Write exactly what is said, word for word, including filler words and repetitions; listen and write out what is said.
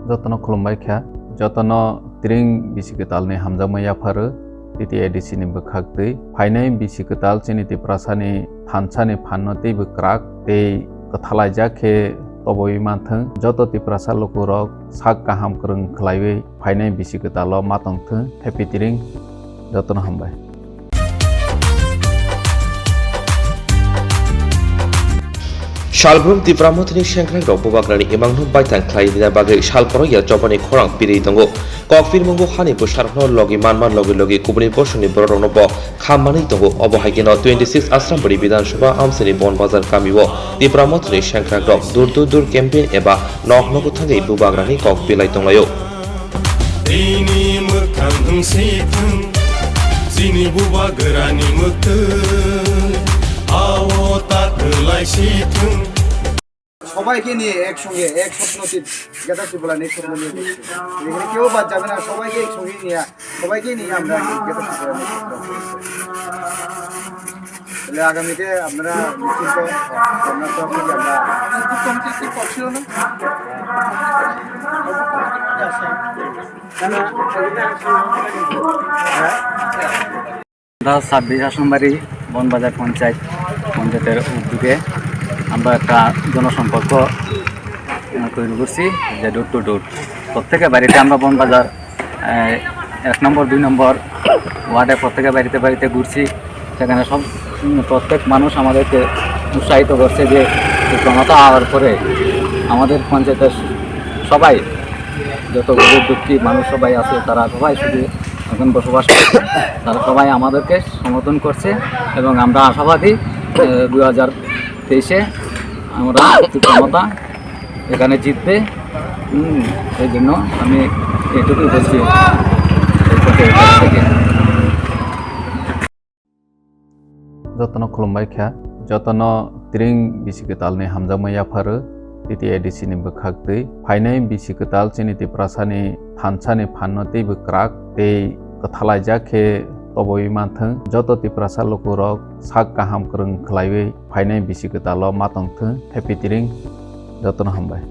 Jotono khulumbai kha, jotono tring bisi kwtalni hamjakma yapharu T T A D C ni bwkhak twi. Phainai bisi kwtal chini Tiprasani thansani phanno teibo kwrak tei kwthalaijak khe toboi manthwng. Joto Tiprasa lukurok sak kaham kwrwng khlaiwi phainai bisi kwtalo ma tongthwng. Happy tring, jotono hambai. Salbrum Tipra Mothani sengkrakrok bubagrani imangno baithang khlai rina bagwi salkhorokya chobani khorang pirwi tongo. Kokpirmungo hani bwsarokno logi manma logi logi kubuni bosongni bororokno bo khammani tongo. Obo hai kheno twenty six Asrambari Bidhan Sabha amchaini Bon Bazar kamio Tipra Mothani sengkrakrok dur dur dur campaign eba nok nogo thangwi bubagrani kok pilai tonglaio. Bini mwkhang wng si thung, chini bubagrani mwktwi, ao ta kwlai si thung. সবাইকে নিয়ে একসঙ্গে এক স্বপ্ন তি-, গেদা ত্রিপুরা নিয়ে স্বপ্ন নিয়ে করছি। এখানে কেউ বাদ যাবে না, সবাইকে একসঙ্গে নিয়ে, সবাইকে নিয়ে আমরা গেদা ত্রিপুরা নিয়ে স্বপ্ন করছি। তাহলে আগামীতে আপনারা নিশ্চিন্ত, আমরা তো আপনাকে আমরা আমরা ছাব্বিশ আসনবাড়ি বনবাজার পঞ্চায়েত, পঞ্চায়েতের উদ্যোগে আমরা একটা জনসম্পর্ক, আহ, তৈরি করছি, যে door to door। প্রত্যেকের বাড়িতে আমরা বনবাজার, আহ, এক নম্বর, দুই নম্বর ওয়ার্ডে প্রত্যেকের বাড়িতে বাড়িতে ঘুরছি। সেখানে সব, উম, প্রত্যেক মানুষ আমাদেরকে উৎসাহিত করছে যে এই ক্ষমতা আওয়ার পরে আমাদের পঞ্চায়েতের সবাই, যত গরিব দুঃখী মানুষ সবাই আছে, তারা সবাই শুধু এখন বসবাস করছে, তারা সবাই আমাদেরকে সমর্থন করছে এবং আমরা আশাবাদী, আহ, দুই হাজার তেইশে আমরা ক্ষমতা এখানে জিতবে। হুম, এই জন্য আমি এইটুকুই বলছি। Jotono khulumbai kha, jotono tring bisi kwtalni hamjakma yapharu T T A D C ni bwkhak twi. Phainai bisi kwtal chini Tiprasani thansani phanno teibo kwrak tei kwthalaijak khe toboi manthwng. Joto Tiprasa lukurok sak kaham kwrwng khlaiwi phainai bisi kwtalo ma tongthwng. Happy tring, jotono hambai.